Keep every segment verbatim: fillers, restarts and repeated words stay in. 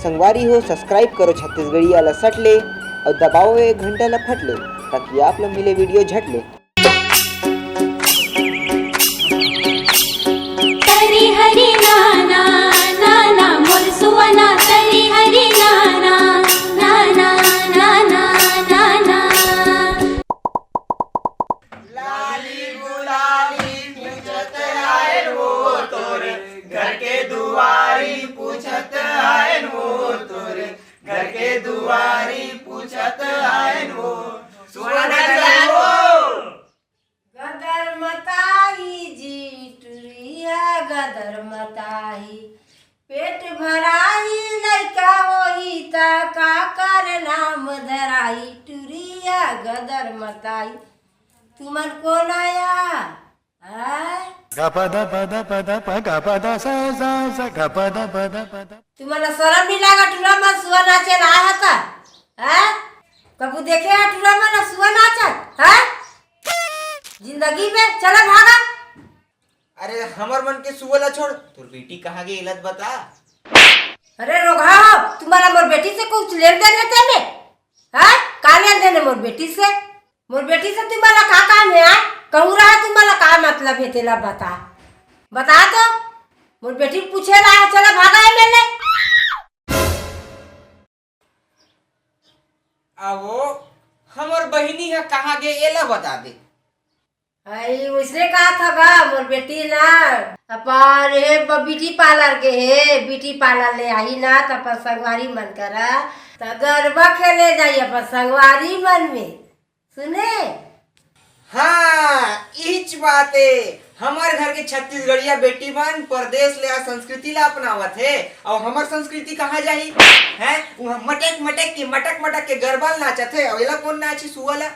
संगवारी हो, subscribe करो छत्तीसगढ़िया ला सट ले अउ दबाओ ये घंटा ला फट ले, ताकि आप ला मिले video झट ले। तरी हरी नाना, नाना मोर सुवना, तरी हरी नाना, नाना, नाना, नाना। लाली गुलाली पूछत आएन वो तोरे, घर के दुआरी पूछत आएन वो तोरे, घर के दुआरी पूछत आएन वो। सुना ना जाए वो। गदर मताही जी, टुरिया गदर मताही, पेट भराही लइका होही त काकर नाम धराही, टुरिया गदर मताही। तुमन कोन आया? आय? गपद पद पद प गपद स स स गपद पद पद। तुमन ला शरम नहीं लागा, टूरा मन सुआ नाचे ला आया का? हैं? कभू देखे है टूरा मन सुआ नाचत? हैं? जिंदगी में चला भागा। अरे हमर मन के सुआ ला छोड़, तोर बेटी कहाँ गे एला त बता। अरे रोगहा हो, तुम्हारा मोर बेटी से कुछ लेन देन है तेने? हैं? का लेन देन है मोर बेटी से? मोर बेटी से तुम्हारा का काम है? आय, कहूँ रहा तुम्हारा का मतलब है तेला बता, बता तो। मोर बेटी पूछे ला है, चला भागा है मेले। आवो, हमर बहिनी ह कहाँ गे एला बता दे। अई वैसने कहा था गा मोर बेटी ना, अपन हे ब-, beauty parlour गे हे, beauty parlour ले आही ना त अपन संगवारी मन करा त गरबा खेले जाही अपन संगवारी मन में। सुने? हाँ, इच बात ए। हमर घर के छत्तीसगढ़िया बेटी मन परदेस ले आ संस्कृति ला अपनावत हे, अउ हमर संस्कृति कहाँ जाही? हैं? उहाँ मटक मटक के, मटक मटक के गरबा ल नाचत हे, अउ एला कोन नाची सुआ ला?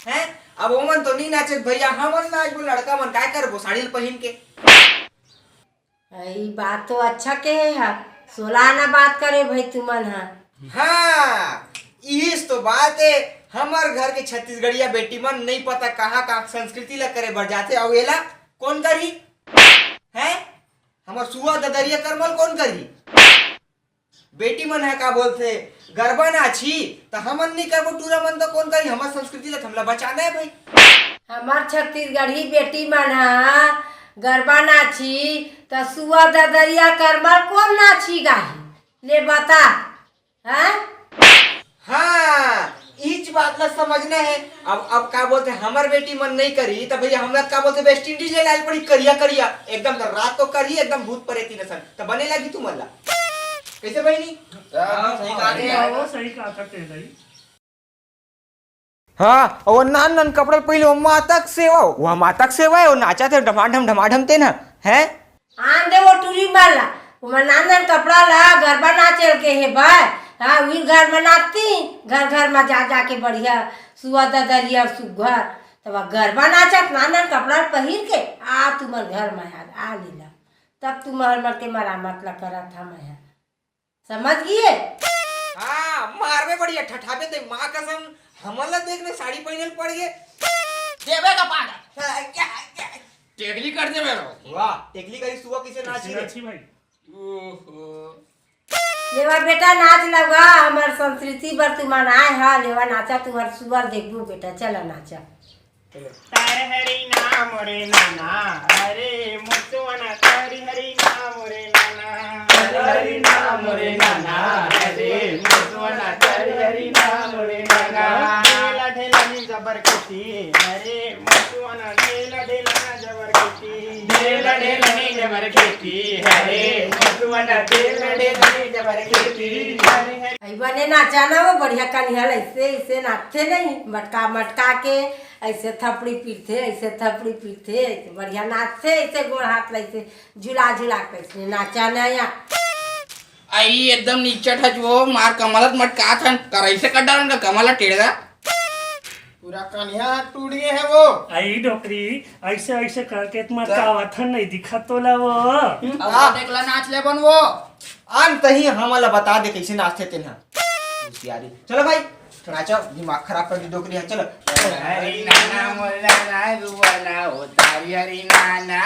हैं? अब ओमन तो नी नाचत भैया, हमन नाचबो लड़का मन, काय करबो साड़ी ल पहिन के? ई बात तो अच्छा कहे हा, सोला आना बात करे भाई तुमन हा। हाँ, इहिस तो बात ए, हमर घर के छत्तीसगढ़िया बेटी मन नइ पता कहाँ का संस्कृति ला करे बर जाथे, अउ एला कोन करही? हैं? हमर सुआ ददरिया करमल कोन करही? बेटी मन ह का बोलथे, गरबा नाचही, त हमन नइ करबो, टूरा मन त कोन करही? हमर संस्कृति ला त हमला बचाना हे भाई। हमर छत्तीसगढ़ी बेटी मन ह गरबा नाचही, त सुआ ददरिया करमल कोन नाचही गाही? ले बता, हैं? हाँ, इच बात ला समझना हे। अब, अब का बोलथे, हमर बेटी मन नइ करही, त भैया हमला का बोलथे, West Indies ले लाय ल पड़ही, करिया, करिया, एकदम त रात को करही, एकदम भूत परेती नसन, त बने लगही तुमन ला। कइसे बहिनी? हाँ, सही कहा थे। हाँ, वो सही कहा था तें दाई। हाँ, अउ नान नान कपड़ा ल पहिरे, वो माता के सेवा, वो माता के सेवा हे, वो नाचत हे ढमाढम, ढमाढम तेन ह, हैं? आन दे वो टूरी मन ला, ओमन नान नान कपड़ा ला गरबा नाचे ल गे हे बर, हाँ, उही घर म नाचती, घर घर म जा जा के बढ़िया सुआ ददरिया अउ सुग्घर, तब गरबा नाचत नान नान कपड़ा ल पहिर के, आ तुमन घर म आ, आ लीला, तब तुमन मन के मरामत ला करत हंव मैं ह। समझ गिए? हाँ, मारबे बढ़िया, ठठाबे ते माँ कसम, हमन ला देख ने साड़ी पहिने ल पड़ गे। देबे का पाड़ा। हाँ, क्या, क्या? टेकली कर देबे रो। वाह, टेकली करी सुआ कइसे नाची रे? अच्छी भाई। ओहो। लेवा बेटा नाच लगा, हमर संस्कृति बर तुमन आए हा, लेवा नाचा, तुमर सुअर देखबू बेटा, चला नाचा। तर हरी नाम रे नाना, अरे मुसुवन तर हरी नाम रे नाना। तर हरी नाम रे नाना, अरे मुसुवन तर हरी नाम रे नाना। ढेला ढेला नी जबर खेती, अरे मुसुवन ढेला ढेला ना जबर खेती। ढेला ढेला नी जबर खेती, अरे मुसुवन ढेला ढेला नी जबर खेती। अरे हरी अई बने नाचा ना वो बढ़िया कनिहा ल अइसे, अइसे नाचथे नहीं, मटका, मटका के अइसे थपड़ी पीटथे, अइसे थपड़ी पीटथे, अइसे बढ़िया नाचथे, अइसे गोड़ हाथ ल अइसे झुला, झुला के अइसे नाचा ना या। अई एकदम निचट हच वो, मार कमलत मटकाथन, कर अइसे कर डालन का कमला टेढ़ा। पूरा कनिहा टूट गे हे वो। अई डोकरी, अइसे, अइसे करके त मटकावथन, नहीं दिखत तोला वो। अब वो देखला नाच ले बन वो। अंत ही हमला बता दे कइसे नाचथे तेन ह। होशियारी। चलो भाई, नाचो, दिमाग खराब कर दी डोकरी ह, चलो। हरी नाना मोर नाना रुआना, ओ तारी हरी नाना।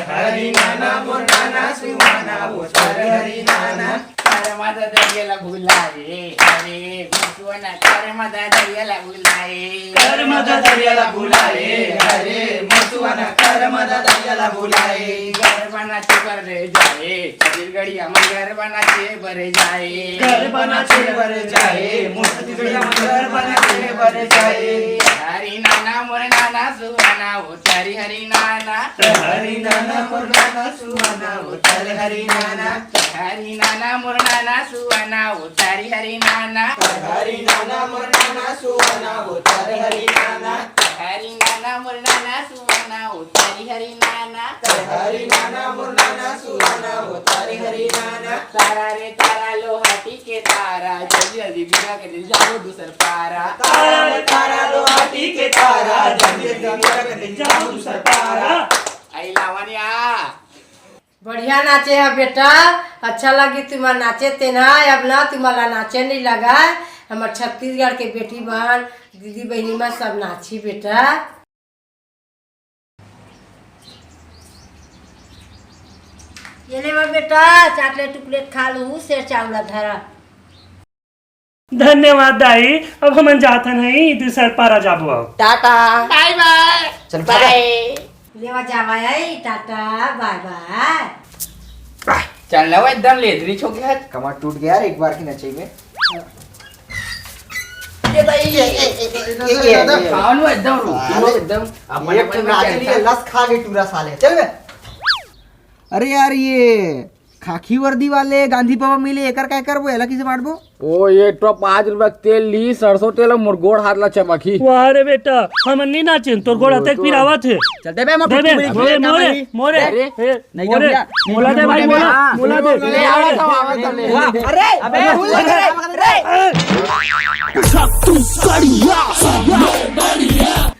हरी नाना मोर नाना सुहाना, ओ तारी हरी नाना। कर मदद ये ला भुलाए, अरे मुसुआ ना कर मदद ये ला भुलाए। कर मदद ये ला भुलाए, अरे मुसुआ ना कर मदद ये ला भुलाए। घर बनाचे बर जाए, छत्तीसगढ़िया मन घर बनाचे बर जाए। घर बनाचे बर जाए, मोर छत्तीसगढ़िया मन घर बनाचे बर जाए। हरी नाना मोर नाना सुहाना, ओ तारी हरी नाना। हरी नाना मोर नाना सुहाना, ओ तारी हरी नाना। हरी नाना मोर नाना सुहाना, ओ तारी हरी नाना। हरी नाना मोर नाना सुहाना, ओ तारी हरी नाना। हरी नाना मोर नाना सुहाना, ओ तारी हरी नाना। हरी नाना मोर नाना सुहाना, ओ तारी हरी नाना। तारा रे तारा लोहाटी के तारा, जल्दी जल्दी बिना के दिन जाओ दूसर पारा। तारा रे तारा लोहाटी के तारा, जल्दी जल्दी बिना के दिन जाओ दूसर पारा। आई लावण्या। बढ़िया नाचे ह बेटा, अच्छा लगी तुम्हार नाचे तेन ह। अब ना तुम्हारा नाचे नहीं लगा, हमर छत्तीसगढ़ के बेटी बहन, दीदी बहिनी मन सब नाची बेटा। ये ले बा बेटा, चॉकलेट उकलेट खा लू, सेर चावला धरा। धन्यवाद दाई, अब हमन जाथन हई, दूसर पारा जाबो अब। टाटा। बाय बाय। चल, बाय। लेवा जावा आई, टाटा, बाय बाय। चल ना, वो एकदम लेदरी छो के है। कमर टूट गया यार, एक बार की नचई में। ये दाई, ये, ये, ये, ये, ये, ये, ये, ये। खाओ ना, एकदम रो, अरे, एकदम। अपन, एक अपन ठो में नाच लिए, tension। लस खा गई टूरा साले। चल बे। अरे यार, ये खाकी वर्दी वाले गांधी बाबा मिले, एकर काय करबो? एला किसे बांटबो? ओ, ये तो पाँच रुपया के तेल ली, सरसों तेल, मोर गोड़ हाथ ला चमकी। वाह रे बेटा, हमन नहीं नाचेन, तोर गोड़ हाथ एक पिरावत हे। चल दे बे, मोर दे बे, मोरे, मोरे, मोरे। अरे, ए, नहीं मोरे, जाऊंगा। मोला दे भाई, मोला, हाँ। मोला दे। ले, आवत हूँ, आवत हूँ, ले। अरे, अबे, भूल गए, अरे। छत्तीसगढ़िया।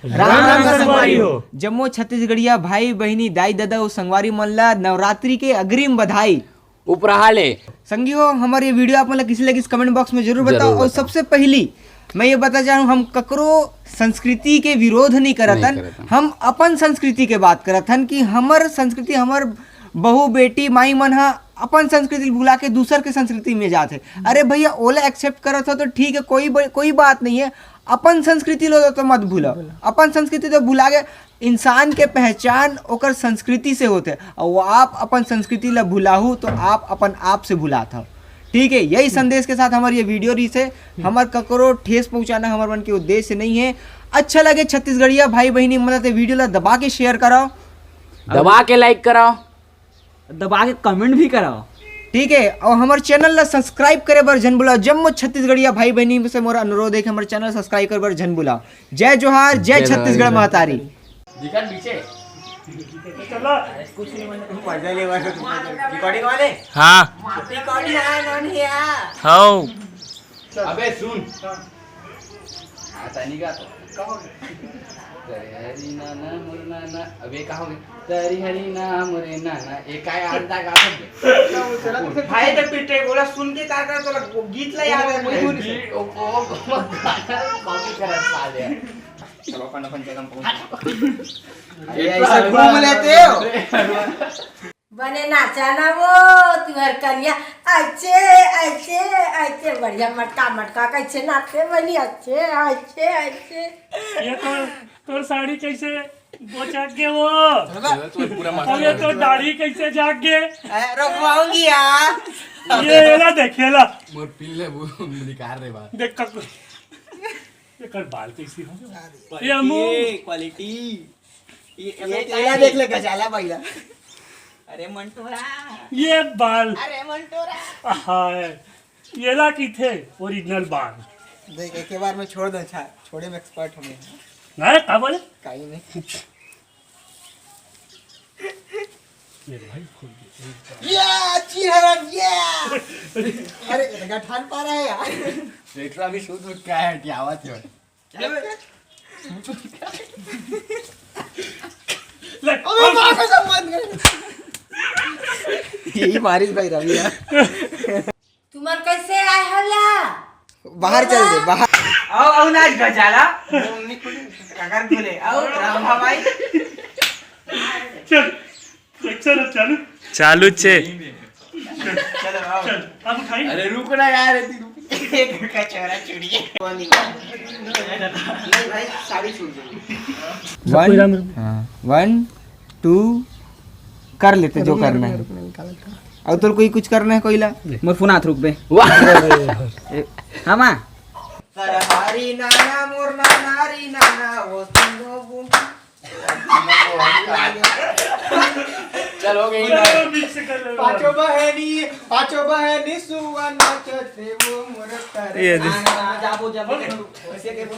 राम राम राम संगवारी संगवारी हो। हो। जम्मो छत्तीसगढ़िया भाई बहिनी, दाई ददा अउ संगवारी मन ला नवरात्रि के अग्रिम बधाई। उपराहा ले। संगी हो, हमर ये video आप मन ला किसे लगिस, comment box में जरूर जरूर बताओ। और बताओ। सबसे पहली मैं ये बता चाहूँ, हम ककरो संस्कृति के विरोध नहीं करत नहीं हन, करत हन। हम अपन संस्कृति के बात करत हन कि हमर संस्कृति, हमर बहू, बेटी, माई मन ह अपन संस्कृति भुला के दूसर के संस्कृति में जात हे। अरे भैया, ओला accept करत हो तो ठीक है, कोई ब-, कोई बात नहीं है। अपन संस्कृति लो तो मत भूलो, भूलो। अपन संस्कृति तो भुला के इंसान के पहचान ओकर संस्कृति से होथे, अउ आप अपन संस्कृति ला भुलाहू तो आप अपन आप से भुलात हव। ठीक है, यही संदेश के साथ हमर ये video रहिस हे। हमर ककरो ठेस पहुंचाना हमर मन के उद्देश्य नहीं है। अच्छा लगे छत्तीसगढ़िया भाई बहिनी मन ला, ते video ला दबा के share कराओ, दबा के like कराओ, दबा के comment भी कराओ। ठीक है, और हमर channel ला subscribe करे बर झन भुलाओ। जम्मो छत्तीसगढ़िया भाई बहिनी से मोर अनुरोध है कि हमर channel subscribe करे बर झन भुलाओ। जय जोहार, जय जय जोहार, छत्तीसगढ़ जय महतारी। दिखा पीछे। चलो। कुछ नहीं, मतलब, मजा ले रहा है, recording वाले? हाँ। Recording है, नॉन है। हाँ। अबे सुन। हाँ, तानी का तो। तरी हरी नाना मोर नाना, अबे का हो गया? तरी हरी ना मोरे नाना, ए काय आंदा का हो गया? भाई तो पिटे बोला, सुन के का कर, तो गीत ला याद है, वही धुन से। ओ, ओ, ओ, गाना copy करत साले। चलो, अपन, अपन जगह पहुंच। अरे, ऐसा घूम लेते हो। बने नाचा ना वो, तुहर कनिया। अच्छे, अच्छे, अच्छे, बढ़िया मटका, मटका कैसे नाचे बनी, अच्छे, अच्छे, अच्छे। ये तो, तोर साड़ी कैसे बोचक गे वो? चलो, तुम्हें पूरा मास्टर अरे, बना तोर दूंगा। दाढ़ी कैसे जाग गे? ए, रखवाऊंगी यार। ये एला देख, एला। मोर पिल्ले वो निकार रे बात। देख कक-, एकर बाल कैसी हो? अरे, ये अम्मू। Quality, quality। ये, ये ये, ये देख ले, गजाला भैया। अरे मंटोरा। ये बाल। अरे मंटोरा। हाय। ये ला की थे original बाल। देख, एक ही बार में छोड़ दो, छा-, छोड़े में expert हमें। नहीं, का बोले? काई नहीं। ये भाई खोल दे। या, चिरहरन, या। अरे, गठान पा रहा है यार। देख रहा अभी सूट वूट क्या है, क्या आवाज है? ले। अबे माँ कसम, बंद कर। यही बारिश भाई रवि है। तुमन कैसे आए हो ला? बाहर चल दे, बाहर। आओ, आओ ना, आज गजाला। अगर बोले, आओ, राम भाई। चल, action चालू। चालू छे। चलो, आओ। चल। अरे रुक ना यार, इतनी रुक। एक कचौरा चुड़िए। नहीं भाई, साड़ी छूट गई। वन, हाँ, वन टू कर लेते जो करना है। और तोर कोई कुछ करना है कोई ला? मोर फोन हाथ रुक बे। हाँ माँ। हरी नाना मोर नाना हरी नाना वो सुनो वो। चल हो गई। पाँचों बहनी, पाँचों बहनी सुआ नाचते वो मोर तारे। ये दे। जाबो जाबो।